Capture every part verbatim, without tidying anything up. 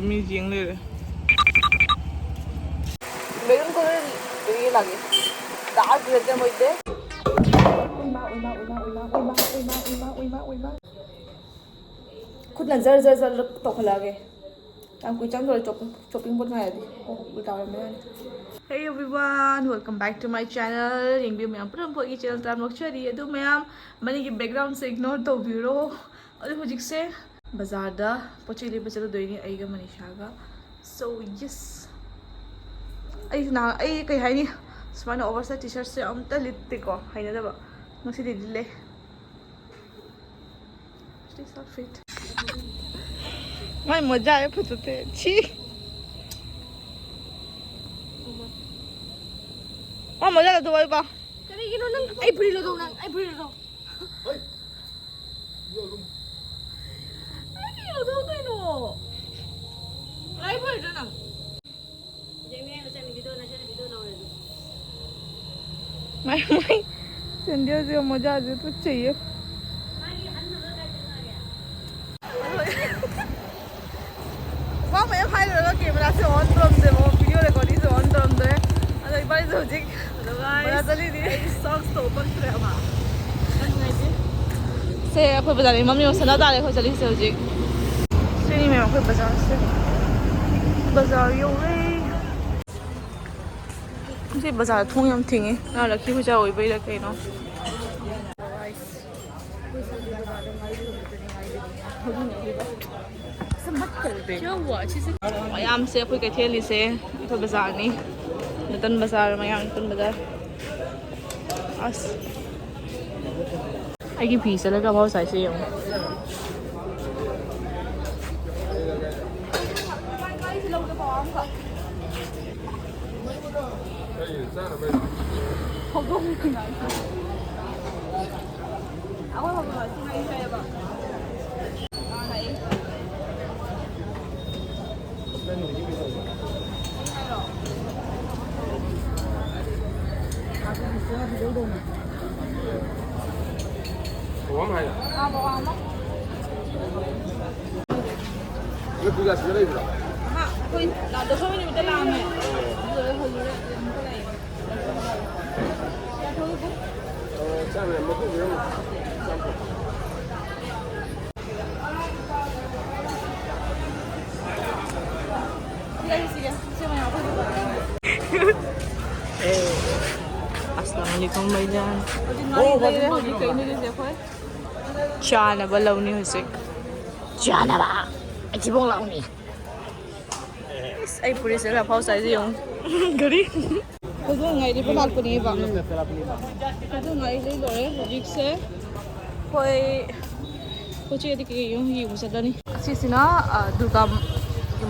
ꯃꯤ ꯌꯦꯡ ꯂꯩꯔꯦ꯫ Maroon colour ꯌꯦꯡꯂꯒꯦ꯫ ꯗꯥꯔꯛ ꯔꯦꯗ ꯑꯃ ꯑꯣꯏꯗꯦ꯫ ꯎꯏꯃꯥ, ꯎꯏꯃꯥ, ꯎꯏꯃꯥ, ꯎꯏꯃꯥ, ꯎꯏꯃꯥ, ꯎꯏꯃꯥ, ꯎꯏꯃꯥ, ꯎꯏꯃꯥ, ꯎꯏꯃꯥ꯫ ꯈꯨꯠꯅ ꯖꯔ ꯖꯔ ꯖꯔ ꯇꯧꯈꯠꯂꯛꯑꯒꯦ꯫ ꯌꯥꯝ ꯀꯨꯏ ꯆꯪꯗꯣꯔꯦ ꯆꯣꯞꯄꯤꯡ, ꯆꯣꯞꯄꯤꯡ ꯄꯣꯠ ꯉꯥꯏꯔꯗꯤ꯫ ꯑꯣ, ꯎꯜꯇꯥ ꯑꯣꯏꯔꯝꯃꯦ ꯌꯥꯅꯤ꯫ Hey everyone, welcome back to my channel. ꯌꯦꯡꯕꯤꯌꯨ ꯃꯌꯥꯝ ꯄꯨꯝꯅꯃꯛ ꯑꯩꯒꯤ ꯆꯦꯅꯦꯜ ꯇꯔꯥꯃꯛ ꯆꯠꯔꯤ꯫ ꯑꯗꯨ ꯃꯌꯥꯝ ꯃꯅꯤꯡꯒꯤ ꯕꯦꯛꯒ꯭ꯔꯥꯎꯟꯁꯦ ꯏꯒꯅꯣꯔ ꯇꯧꯕꯤꯔꯣ꯫ ꯑꯗꯨ ꯍꯧꯖꯤꯛꯁꯦ ꯕꯖꯥꯔꯗ ꯄꯣꯠ ꯆꯩ ꯂꯩꯕ ꯆꯠꯂꯨꯗꯣꯏꯅꯦ ꯑꯩꯒ ꯃꯅꯤꯁꯥꯒ꯫ So yes, ꯑꯩꯁꯨ ꯅꯍꯥꯟ ꯑꯩ ꯀꯩ ꯍꯥꯏꯅꯤ, ꯁꯨꯃꯥꯏꯅ ꯑꯣꯚꯔꯁꯥꯏꯖ ꯇꯤ ꯁꯥꯔꯠꯁꯦ ꯑꯝꯇ ꯂꯤꯠꯇꯦꯀꯣ, ꯍꯩꯅꯗꯕ꯫ ꯉꯁꯤꯗꯤ ꯂꯤꯠꯂꯦ꯫ This outfit. ꯃꯥꯏ ꯃꯣꯖꯥ ꯌꯥꯝ ꯐꯖꯗꯦ꯫ ꯁꯤ꯫ ꯃꯥ ꯃꯣꯖꯥ ꯂꯧꯊꯣꯛꯑꯣ ꯏꯕꯣ꯫ ꯀꯔꯤꯒꯤꯅꯣ ꯅꯪ? ꯑꯩ ꯐꯨꯔꯤꯠ ꯂꯧꯊꯣꯛ ꯅꯪ꯫ ꯑꯩ ꯐꯨꯔꯤꯠ ꯂꯧꯊꯣꯛ꯫ ꯑꯩ ꯐꯨꯔꯤꯠ ꯂꯧꯊꯣꯛꯇꯣꯏꯅꯣ? ꯑꯩ ꯐꯨꯔꯤꯠꯇꯣ ꯅꯪ꯫ ꯃꯥꯏ, ꯃꯥꯏ ꯁꯦꯟꯗꯜꯁꯦ ꯃꯣꯖꯥꯁꯦ ꯇꯨꯀꯠꯆꯩꯌꯦ꯫ ꯋꯥ ꯃꯌꯥꯝ ꯍꯥꯏꯔꯨꯔꯒ ꯀꯦꯃꯦꯔꯥꯁꯦ ꯑꯣꯟ ꯇꯧꯔꯝꯗꯦꯕꯀꯣ, ꯚꯤꯗꯤꯑꯣ ꯔꯦꯀꯣꯔꯗꯤꯡꯁꯦ ꯑꯣꯟ ꯇꯧꯔꯝꯗ꯭ꯔꯦ꯫ ꯑꯗꯣ ꯏꯕꯥꯅꯤꯁꯦ ꯍꯧꯖꯤꯛ ꯕꯖꯥꯔ ꯆꯠꯂꯤꯅꯤ꯫ ꯑꯩ ꯁꯣꯛꯁꯇꯣ ꯄꯛꯇ꯭ꯔꯦ ꯑꯃ꯫ ꯁꯦ ꯑꯩꯈꯣꯏ ꯕꯖꯥꯔꯗꯒꯤ ꯃꯝ ꯌꯧꯁꯜꯂ ꯇꯥꯔꯦ ꯑꯩꯈꯣꯏ ꯆꯠꯂꯤꯁꯦ ꯍꯧꯖꯤꯛ꯫ ꯁꯤꯅꯤ ꯃꯌꯥꯝ ꯑꯩꯈꯣꯏ ꯕꯖꯥꯔꯁꯦ꯫ ꯕꯖꯥꯔ ꯌꯧꯔꯦ꯫ ꯉꯁꯤ ꯕꯖꯥꯔ ꯊꯣꯡ ꯌꯥꯝ ꯊꯤꯡꯉꯤ꯫ ꯉꯔꯥꯡ ꯂꯛꯈꯤ ꯄꯨꯖꯥ ꯑꯣꯏꯕꯩꯔꯥ ꯀꯩꯅꯣ꯫ ꯃꯌꯥꯝꯁꯦ ꯑꯩꯈꯣꯏ ꯀꯩꯊꯦꯜꯒꯤꯁꯦ ꯑꯩꯈꯣꯏ ꯕꯖꯥꯔꯅꯤ꯫ ꯅꯨꯡꯇꯟ ꯕꯖꯥꯔ, ꯃꯌꯥꯡ ꯅꯨꯡꯇꯟ ꯕꯖꯥꯔ꯫ ꯑꯁ꯫ ꯑꯩꯒꯤ ꯐꯤ ꯆꯠꯂꯒ ꯑꯐꯥꯎ ꯁꯥꯏꯁꯦ ꯌꯦꯡꯉꯣ꯫ ꯀꯌꯥꯁꯤꯗ ꯂꯩꯕ꯭ꯔꯣ? ꯑꯍꯥ, ꯑꯩꯈꯣꯏ ꯗꯥ ꯗꯁꯣꯝꯒꯤ ꯅꯨꯃꯤꯠꯇ ꯂꯥꯛꯑꯝꯃꯦ꯫ ꯑꯗꯨ ꯂꯣꯏꯔ ꯍꯜꯂꯨꯔꯦ, ꯑꯗꯨ ꯑꯃꯨꯛꯀ ꯂꯥꯛꯑꯦ꯫ ꯑꯣ, ꯆꯥꯛ ꯃꯌꯥꯝ ꯃꯀꯨ ꯄꯤꯔꯝꯃꯣ꯫ ꯁꯤ ꯂꯩꯔꯨꯁꯤꯒꯦ, ꯁꯤ ꯃꯌꯥꯝ ꯑꯩꯈꯣꯏ ꯗꯨꯀꯥꯟ꯫ ꯑꯁꯂꯥꯃꯨ ꯑꯂꯩꯀꯨꯝ ꯚꯩꯖꯥꯟ꯫ ꯍꯧꯖꯤꯛ ꯉꯥꯔꯤ ꯂꯩꯔꯦ, ꯍꯧꯖꯤꯛ ꯀꯩꯅꯣ ꯂꯩꯔꯤꯁꯦ ꯑꯩꯈꯣꯏ? ꯆꯥꯅꯕ ꯂꯧꯅꯤ ꯍꯧꯖꯤꯛ꯫ ꯆꯥꯅꯕ꯫ ꯑꯊꯤꯕꯣꯡ ꯂꯧꯅꯤ꯫ ꯏꯁ, ꯑꯩ ꯐꯨꯔꯤꯠꯁꯦ ꯂꯐꯥꯎ ꯁꯥꯏꯁꯦ ꯌꯦꯡꯉꯨ꯫ ꯒꯥꯔꯤ꯫ ꯍꯧꯗꯣꯡ ꯉꯥꯏꯔꯤꯕ ꯂꯥꯛꯄꯅꯦꯕ꯫ ꯍꯧꯗꯣꯡ ꯉꯥꯏ ꯂꯩ ꯂꯣꯏꯔꯦ ꯍꯧꯖꯤꯛꯁꯦ꯫ ꯑꯩꯈꯣꯏ ꯄꯣꯠ ꯆꯩ ꯑꯗꯤ ꯀꯩꯀꯩ ꯌꯦꯡꯉꯨ ꯌꯦꯡꯕ ꯆꯠꯂꯅꯤ꯫ ꯑꯁꯤꯁꯤꯅ, ꯑ, ꯗꯨꯔꯒꯥ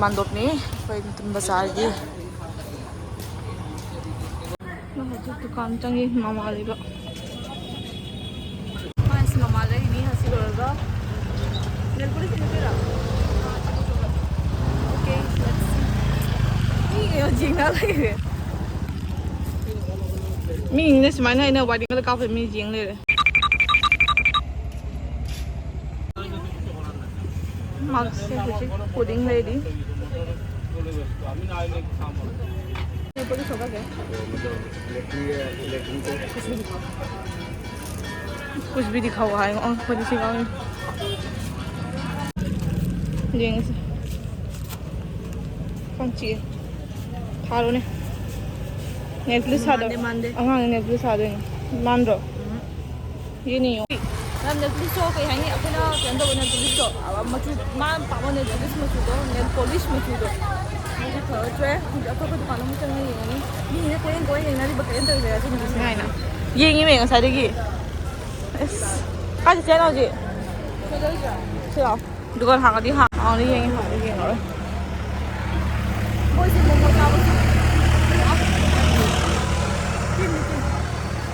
ꯃꯥꯟꯗꯣꯞꯅꯤ꯫ ꯑꯩꯈꯣꯏ ꯅꯨꯡꯊꯤꯜ ꯕꯖꯥꯔꯒꯤ꯫ ꯅꯪ ꯍꯧꯖꯤꯛ ꯗꯨꯀꯥꯟ ꯆꯪꯉꯤ ꯃꯃꯥ ꯂꯩꯕ꯫ ꯃꯥꯏꯁꯤ ꯃꯃꯥ ꯂꯩꯔꯤꯅꯤ ꯍꯧꯖꯤꯛ ꯂꯣꯏꯔꯒ꯫ Nail polish ꯁꯤꯟꯅꯗꯣꯏꯔꯣ? Okay, let's see. ꯃꯤ ꯀꯩꯅꯣ ꯌꯦꯡꯅ ꯂꯩꯔꯦ꯫ ꯃꯤꯅ ꯁꯨꯃꯥꯏꯅ ꯑꯩꯅ ꯋꯥꯔꯤ ꯑꯃꯗ ꯀꯥꯞꯄ ꯃꯤ ꯌꯦꯡ ꯂꯩꯔꯦ꯫ ꯃꯥꯛꯁꯦ ꯍꯧꯖꯤꯛ ꯄꯨꯗꯤꯡ ꯂꯩꯔꯤ꯫ कुछ भी दिखाओ, ꯍꯥꯏ꯫ ꯑꯣ, ꯑꯩꯈꯣꯏꯗꯤ ꯁꯤ ꯉꯥꯡꯉꯤ꯫ ꯌꯦꯡꯉꯁꯤ꯫ ꯀꯥꯡ ꯆꯤꯛꯑꯦ꯫ ꯊꯥꯔꯣꯅꯦ꯫ Nail polish ꯁꯥꯗꯕ꯫ ꯃꯥꯟꯗꯦ, ꯃꯥꯟꯗꯦ꯫ ꯑꯉꯥꯡꯅ nail polish ꯁꯥꯗꯣꯏꯅꯦ꯫ ꯃꯥꯟꯗ꯭ꯔꯣ? ꯎꯝ꯫ ꯌꯦꯅꯤ ꯌꯦꯡꯉꯣ꯫ ꯅꯪ nail polish ꯇꯣ ꯀꯩ ꯍꯥꯏꯅꯤ? ꯑꯩꯈꯣꯏꯅ ꯀꯩꯅꯣ ꯇꯧꯕ nail polish ꯇꯣ, ꯑ, ꯃꯆꯨ, ꯃꯥꯅ ꯄꯥꯝꯕ nail polish ꯃꯆꯨꯗꯣ, nail polish ꯃꯆꯨꯗꯣ꯫ ꯑꯗꯨ ꯐꯔꯗ꯭ꯔꯦ꯫ ꯑꯗꯨ ꯑꯇꯣꯞꯄ ꯗꯨꯀꯥꯟ ꯑꯃ ꯆꯪꯉ ꯌꯦꯡꯉꯅꯤ꯫ ꯃꯤꯅ ꯀꯣꯏꯌꯦꯡ ꯀꯣꯏꯌꯦꯡ ꯌꯦꯡꯅꯔꯤꯕ ꯀꯩꯝ ꯇꯧꯗꯦ ꯑꯁꯤ ꯅꯨꯃꯤꯠꯁꯤꯅ꯫ ꯉꯥꯏꯅ꯫ ꯌꯦꯡꯉꯤꯃꯦ ꯉꯁꯥꯏꯗꯒꯤ꯫ ꯑꯁ꯫ ꯀꯥꯏ ꯆꯠꯁꯦ ꯍꯥꯏꯅꯣ ꯍꯧꯖꯤꯛ? ꯀꯩꯗꯧꯁꯦ? ꯁꯤ ꯂꯥꯛꯑꯣ꯫ ꯗꯨꯀꯥꯟ ꯍꯥꯡꯉꯗꯤ ꯍꯥꯡ-, ꯍꯥꯡꯉꯗꯤ ꯌꯦꯡꯉꯦ, ꯍꯥꯡꯉꯗꯤ ꯌꯦꯡꯉꯔꯣꯏ꯫ ꯃꯣꯏꯁꯦ ꯃꯣꯃꯣ ꯆꯥꯕꯁꯨ ꯇꯤꯟꯅꯤ, ꯇꯤꯟ꯫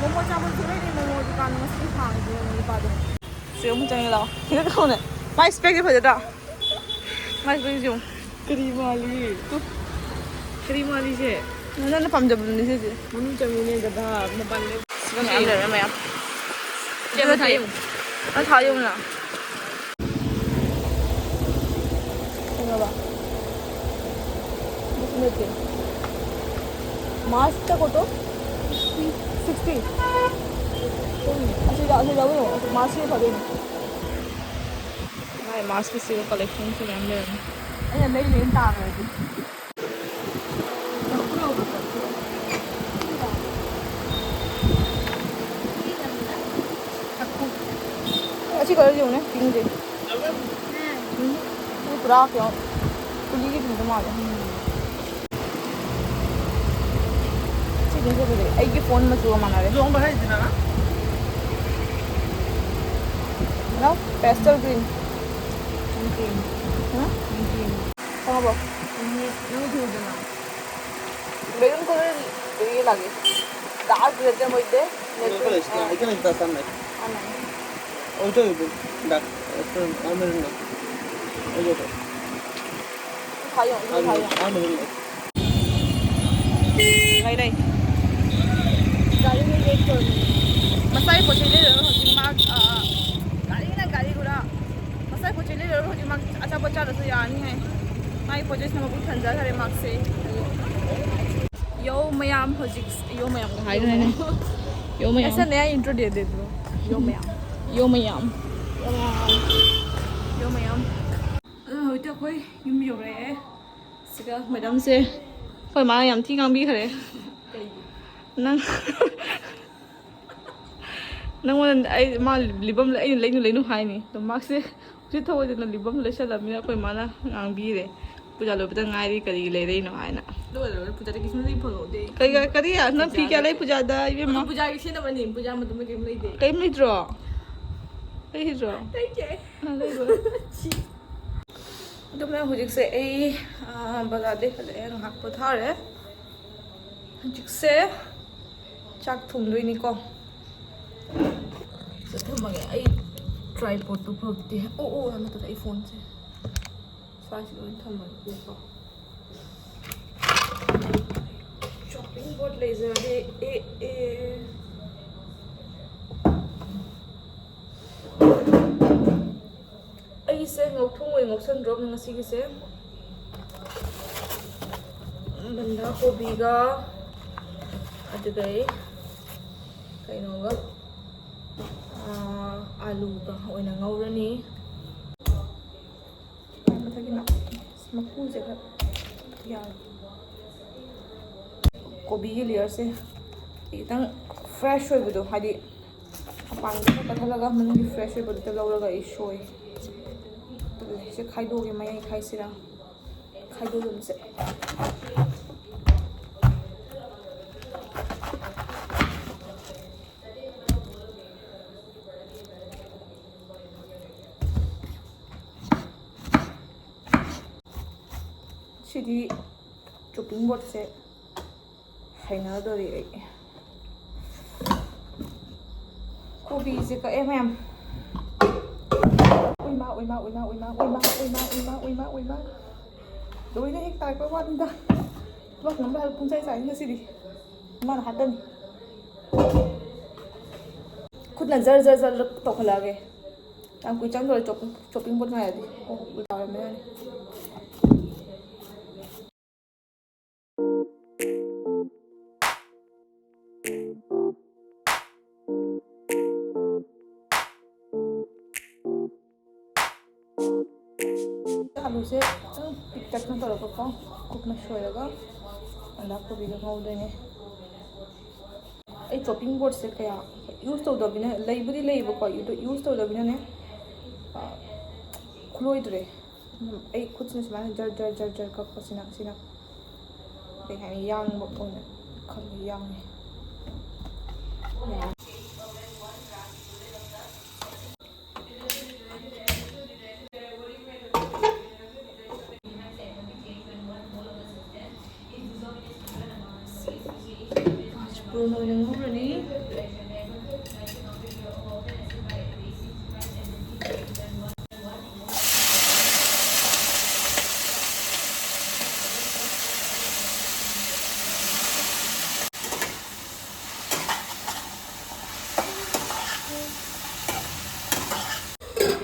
ꯃꯣꯃꯣ ꯆꯥꯕꯁꯨ ꯂꯩꯔꯤ, ꯃꯣꯃꯣ ꯗꯨꯀꯥꯟ ꯉꯁꯤ ꯍꯥꯡꯉꯤꯗꯨ ꯅꯨꯄꯥꯗꯣ꯫ ꯁꯤ ꯑꯃꯨꯛ ꯆꯪꯉꯦ ꯂꯥꯛꯑꯣ꯫ ꯁꯤꯗ ꯇꯧꯅꯦ꯫ ꯃꯥꯏ spec ꯁꯦ ꯐꯖꯗ꯭ꯔꯥ? ꯃꯥꯏ spec ꯁꯦ ꯌꯦꯡꯉꯨ꯫ ꯀꯔꯤ ꯃꯥꯜꯂꯤ? ꯇꯨ꯫ ꯀꯔꯤ ꯃꯥꯜꯂꯤꯁꯦ? ꯅꯪꯅ ꯄꯥꯝꯖꯕꯗꯨꯅꯤ ꯁꯤꯁꯦ꯫ ꯃꯅꯨꯡ ꯆꯪꯉꯨꯅꯦ ꯒꯙꯥ, ꯃꯄꯥꯟ ꯂꯦꯞ꯫ ꯁꯤꯗ ꯃꯌꯥꯝ ꯂꯩꯔꯦ, ꯃꯌꯥꯝ꯫ ꯁꯤꯗ ꯊꯥ ꯌꯦꯡꯉꯨ꯫ ꯅꯪ ꯊꯥ ꯌꯦꯡꯉꯨꯅ꯫ ꯈꯪꯉꯕ? ꯅꯠꯇꯦ, ꯃꯥꯁꯇ ꯀꯣꯇꯣ ꯁꯤꯛꯁꯇꯤ꯫ ꯑꯁꯤꯗ, ꯑꯁꯤꯗ ꯑꯃꯨꯛ ꯌꯦꯡꯉꯣ, ꯃꯥꯁꯤ ꯐꯗꯣꯏꯅꯤ꯫ ꯃꯥꯏ ꯃꯥꯁꯀꯤ ꯁꯤꯒ ꯀꯂꯦꯛꯁꯟꯁꯨ ꯃꯌꯥꯝ ꯂꯩꯔꯝꯃꯤ꯫ ꯑꯩꯅ ꯂꯩ ꯂꯩꯅ ꯇꯥꯈ꯭ꯔꯗꯤ꯫ ꯑꯁꯤ ꯀꯂꯔꯁꯦ ꯌꯦꯡꯉꯨꯅꯦ, ꯄꯤꯡꯁꯦ꯫ ꯎꯝ, ꯁꯤ ꯄꯨꯔꯥ ꯀꯩꯅꯣ, ꯀꯨꯂꯤꯒꯤ ꯄꯤꯡꯗꯣ ꯃꯥꯜꯂꯦ꯫ ꯁꯤꯁꯤꯅꯁꯨ ꯐꯖꯩ꯫ ꯑꯩꯒꯤ ꯐꯣꯟ ꯃꯆꯨꯒ ꯃꯥꯟꯅꯔꯦ꯫ ꯂꯨꯍꯣꯡꯕ ꯍꯥꯏꯁꯤꯅ? No, pastel green. ꯈꯪꯉꯕꯣ? ꯎꯝ, ꯅꯪ ꯊꯤꯌꯨꯗꯅ꯫ Maroon colour ꯌꯦꯡꯉꯛꯑꯒꯦ꯫ Dark red ꯅ ꯃꯣꯏꯗꯤ꯫ ꯑꯩ ꯀꯩꯅꯣ ꯏꯇꯥ ꯆꯥꯟꯅꯩ꯫ ꯑꯥ, ꯅꯥꯏ꯫ ꯑꯣꯏꯗꯣꯏ ꯑꯣꯏꯗꯣꯏ꯫ Dark, ꯑ, ꯑ, maroon ꯅ꯫ ꯑꯣꯏꯗꯣꯏ ꯑꯣꯏꯗꯣꯏ꯫ ꯊꯥꯏꯌꯣ, ꯑꯗꯨ ꯊꯥꯏꯌꯣ꯫ ꯑꯥ, maroon ꯅ꯫ ꯂꯩ, ꯂꯩ꯫ ꯒꯥꯔꯤꯅ wait ꯇꯧꯔꯤ꯫ ꯃꯁꯥꯒꯤ ꯄꯣꯠ ꯆꯩ ꯂꯩꯔꯨꯔꯒ ꯍꯧꯖꯤꯛ ꯃꯥ, ꯑ, ꯒꯥꯔꯤꯅ ꯒꯥꯔꯤ ꯒꯨꯔꯥ꯫ ꯃꯁꯥꯒꯤ ꯄꯣꯠ ꯆꯩ ꯂꯩꯔꯨꯔꯒ ꯍꯧꯖꯤꯛ ꯃꯥ ꯑꯆꯥꯄꯣꯠ ꯆꯥꯗ꯭ꯔꯁꯨ ꯌꯥꯔꯅꯤ ꯍꯥꯏ꯫ ꯃꯥꯒꯤ ꯄꯣꯠ ꯆꯩꯁꯤꯅ ꯃꯄꯨꯛ ꯊꯟꯖꯈ꯭ꯔꯦ ꯃꯥꯛꯁꯦ꯫ ꯌꯧ ꯃꯌꯥꯝ ꯍꯧꯖꯤꯛ, ꯌꯧ ꯃꯌꯥꯝꯒ ꯍꯥꯏꯗꯣꯏꯅꯦ꯫ ꯌꯧ ꯃꯌꯥꯝ꯫ ꯑꯩꯁꯅꯦ ꯑꯩ intro ꯗꯦꯗꯦꯗꯣ꯫ ꯌꯧ ꯃꯌꯥꯝ꯫ ꯌꯧ ꯃꯌꯥꯝ꯫ ꯌꯧ ꯃꯌꯥꯝ꯫ ꯌꯧ ꯃꯌꯥꯝ꯫ ꯑꯗꯨꯅ ꯍꯧꯖꯤꯛꯇꯤ ꯑꯩꯈꯣꯏ ꯌꯨꯝ ꯌꯧꯔꯛꯑꯦ꯫ ꯁꯤꯒ ꯃꯦꯗꯥꯝꯁꯦ ꯑꯩꯈꯣꯏ ꯃꯥꯅ ꯌꯥꯝ ꯊꯤ ꯉꯥꯡꯕꯤꯈ꯭ꯔꯦ꯫ ꯀꯩꯒꯤ? ꯅꯪ ꯅꯪꯉꯣꯟꯗ ꯑꯩ, ꯃꯥ ꯂꯤꯕꯝ ꯂꯩ-, ꯑꯩꯅ ꯂꯩꯅꯨ ꯂꯩꯅꯨ ꯍꯥꯏꯅꯤ꯫ ꯑꯗꯣ ꯃꯥꯁꯦ ꯍꯧꯖꯤꯛ ꯊꯑꯣꯏꯗꯅ ꯂꯤꯕꯝ ꯂꯩꯁꯜꯂꯕꯅꯤꯅ ꯑꯩꯈꯣꯏ ꯃꯥꯅ ꯉꯥꯡꯕꯤꯔꯦ꯫ ꯄꯨꯖꯥ ꯂꯣꯏꯕꯗ ꯉꯥꯏꯔꯤ, ꯀꯔꯤꯒꯤ ꯂꯩꯔꯛꯏꯅꯣ ꯍꯥꯏꯅ꯫ ꯂꯣꯏꯔꯦ, ꯂꯣꯏꯔꯦ, ꯄꯨꯖꯥꯗꯒꯤ ꯁꯨꯝ ꯂꯩ ꯐꯪꯍꯧꯗꯦ꯫ ꯀꯩꯒ-, ꯀꯔꯤ? ꯅꯪ ꯐꯤ ꯀꯌꯥ ꯂꯩ ꯄꯨꯖꯥꯗ, ꯏꯕꯦꯝꯃ? ꯑꯗꯨ ꯄꯨꯖꯥꯒꯤ ꯁꯦꯠꯅꯕꯅꯤ, ꯄꯨꯖꯥ ꯃꯇꯨꯡꯗ ꯀꯩꯝ ꯂꯩꯗꯦ꯫ ꯀꯩꯝ ꯂꯩꯇ꯭ꯔꯣ? ꯂꯩꯇ꯭ꯔꯣ? ꯂꯩꯇꯦ꯫ ꯑ, ꯂꯩꯔꯣꯏ꯫ ꯁꯤ꯫ ꯑꯗꯨ ꯃꯌꯥꯝ ꯍꯧꯖꯤꯛꯁꯦ ꯑꯩ, ꯑ, ꯕꯖꯥꯔꯗꯩ ꯍꯜꯂꯛꯑꯦ, ꯉꯥꯏꯍꯥꯛ ꯄꯣꯊꯥꯔꯦ꯫ ꯍꯧꯖꯤꯛꯁꯦ ꯆꯥꯛ ꯊꯣꯡꯗꯣꯏꯅꯤꯀꯣ꯫ ꯁꯤ ꯊꯝꯃꯒꯦ꯫ ꯑꯩ tripod ꯇꯨ ꯐꯛꯇꯦ꯫ ꯑꯣ, ꯑꯣ, ꯅꯠꯇ꯭ꯔꯦ, ꯑꯩ ꯐꯣꯟꯁꯦ ꯁ꯭ꯋꯥꯏꯁꯤꯗ ꯑꯣꯏꯅ ꯊꯝꯃꯒꯦꯀꯣ꯫ Chopping board ꯂꯩꯖꯔꯦ꯫ ꯑꯦ, ꯑꯦ꯫ ꯑꯩꯁꯦ ꯉꯧꯊꯣꯡ ꯑꯣꯏꯅ ꯉꯧꯁꯟꯗ꯭ꯔꯣ ꯉꯁꯤꯒꯤꯁꯦ? ꯕꯟꯗꯥ ꯀꯣꯕꯤꯒ ꯑꯗꯨꯗꯩ ꯀꯩꯅꯣꯒ, ꯑꯥ, ꯑꯥꯂꯨꯒ ꯑꯣꯏꯅ ꯉꯧꯔꯅꯤ꯫ ꯃꯊꯛꯀꯤ ꯃꯀꯨꯁꯦ ꯈꯔ ꯌꯥꯎꯋꯦ꯫ ꯀꯣꯕꯤꯒꯤ ꯂꯤꯌꯔꯁꯦ ꯈꯤꯇꯪ ꯐ꯭ꯔꯦꯁ ꯑꯣꯏꯕꯗꯣ, ꯍꯥꯏꯗꯤ ꯃꯄꯥꯟꯗ ꯈꯔ ꯀꯛꯊꯠꯂꯒ ꯃꯅꯨꯡꯒꯤ ꯐ꯭ꯔꯦꯁ ꯑꯣꯏꯕꯗꯨꯗ ꯂꯧꯔꯒ ꯑꯩ ꯁꯣꯏ꯫ ꯑꯗꯨꯅ ꯁꯤ ꯈꯥꯏꯗꯣꯛꯑꯒꯦ, ꯃꯌꯥꯏ ꯈꯥꯏꯁꯤꯔꯥ, ꯈꯥꯏꯗꯣꯛꯑꯒꯨꯝꯁꯦ꯫ ꯁꯤꯗꯤ ꯆꯣꯞꯄꯤꯡ ꯕꯣꯔꯗꯁꯦ ꯍꯩꯅꯗꯣꯔꯤ ꯑꯩ꯫ ꯀꯣꯕꯤꯁꯦ ꯀꯛꯑꯦ ꯃꯌꯥꯝ꯫ ꯎꯏꯃꯥ, ꯎꯏꯃꯥ, ꯎꯏꯃꯥ, ꯎꯏꯃꯥ, ꯎꯏꯃꯥ, ꯎꯏꯃꯥ, ꯎꯏꯃꯥ, ꯎꯏꯃꯥ, ꯎꯏꯃꯥ꯫ ꯂꯣꯏꯅ ꯍꯦꯛ ꯇꯥꯔꯛꯄ ꯋꯥꯅꯤꯗ꯫ ꯊꯕꯛ ꯉꯝꯕ ꯍꯥꯏꯕ ꯄꯨꯡꯆꯥꯏ ꯆꯥꯏ ꯉꯁꯤꯗꯤ꯫ ꯏꯃꯥꯅ ꯍꯥꯠꯇꯅꯤ꯫ ꯈꯨꯠꯅ ꯖꯔ ꯖꯔ ꯖꯔ ꯇꯧꯈꯠꯂꯛꯑꯒꯦ꯫ ꯌꯥꯝ ꯀꯨꯏ ꯆꯪꯗꯣꯔꯦ ꯆꯣꯞꯄꯤꯡ, ꯆꯣꯞꯄꯤꯡ ꯕꯣꯔꯗ ꯉꯥꯏꯔꯗꯤ꯫ ꯑꯣ, ꯎꯜꯇꯥ ꯑꯣꯏꯔꯝꯃꯦ ꯌꯥꯅꯤ꯫ ꯑꯂꯨꯁꯦ ꯈꯤꯇꯪ ꯄꯤꯛꯇꯛꯅ ꯇꯧꯔꯒꯀꯣ, ꯀꯨꯞꯅ ꯁꯣꯏꯔꯒ ꯕꯟꯗꯥ ꯀꯣꯕꯤꯒ ꯉꯧꯗꯣꯏꯅꯦ꯫ ꯑꯩ ꯆꯣꯞꯄꯤꯡ ꯕꯣꯔꯗꯁꯦ ꯀꯌꯥ ꯌꯨꯁ ꯇꯧꯗꯕꯅꯤꯅ, ꯂꯩꯕꯨꯗꯤ ꯂꯩꯌꯦꯕꯀꯣ, ꯑꯗꯨ ꯌꯨꯁ ꯇꯧꯗꯕꯅꯤꯅꯅꯦ, ꯑ, ꯈꯨꯂꯣꯏꯗ꯭ꯔꯦ꯫ ꯑꯗꯨꯝ ꯑꯩ ꯈꯨꯠꯁꯤꯅ ꯁꯨꯃꯥꯏꯅ ꯖꯔ ꯖꯔ ꯖꯔ ꯖꯔ ꯀꯛꯄꯁꯤꯅ, ꯁꯤꯅ ꯀꯩ ꯍꯥꯏꯅꯤ, ꯌꯥꯡꯕ ꯑꯣꯏꯅ ꯈꯜꯂꯤ, ꯌꯥꯡꯉꯤ꯫ ꯄꯥꯆ ꯐꯣꯔꯟ ꯑꯣꯏꯅ ꯉꯧꯔꯅꯤ꯫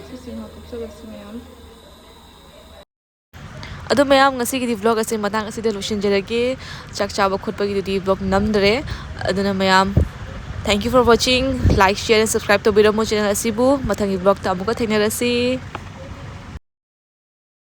ꯁꯤꯁꯦ ꯉꯥꯛ ꯀꯨꯞꯁꯜꯂꯁꯤ ꯃꯌꯥꯝ꯫ ꯑꯗꯣ ꯃꯌꯥꯝ, ꯉꯁꯤꯒꯤꯗꯤ vlog ꯑꯁꯦ ꯃꯇꯥꯡ ꯑꯁꯤꯗ ꯂꯣꯏꯁꯤꯟꯖꯔꯒꯦ꯫ ꯆꯥꯛ ꯆꯥꯕ ꯈꯣꯠꯄꯒꯤꯗꯨꯗꯤ vlog ꯅꯝꯗ꯭ꯔꯦ꯫ ꯑꯗꯨꯅ ꯃꯌꯥꯝ, thank you for watching, like, share and subscribe ꯇꯧꯕꯤꯔꯝꯃꯣ channel ꯑꯁꯤꯕꯨ꯫ ꯃꯊꯪꯒꯤ vlogꯇ ꯑꯃꯨꯛꯀ ꯊꯦꯡꯅꯔꯁꯤ꯫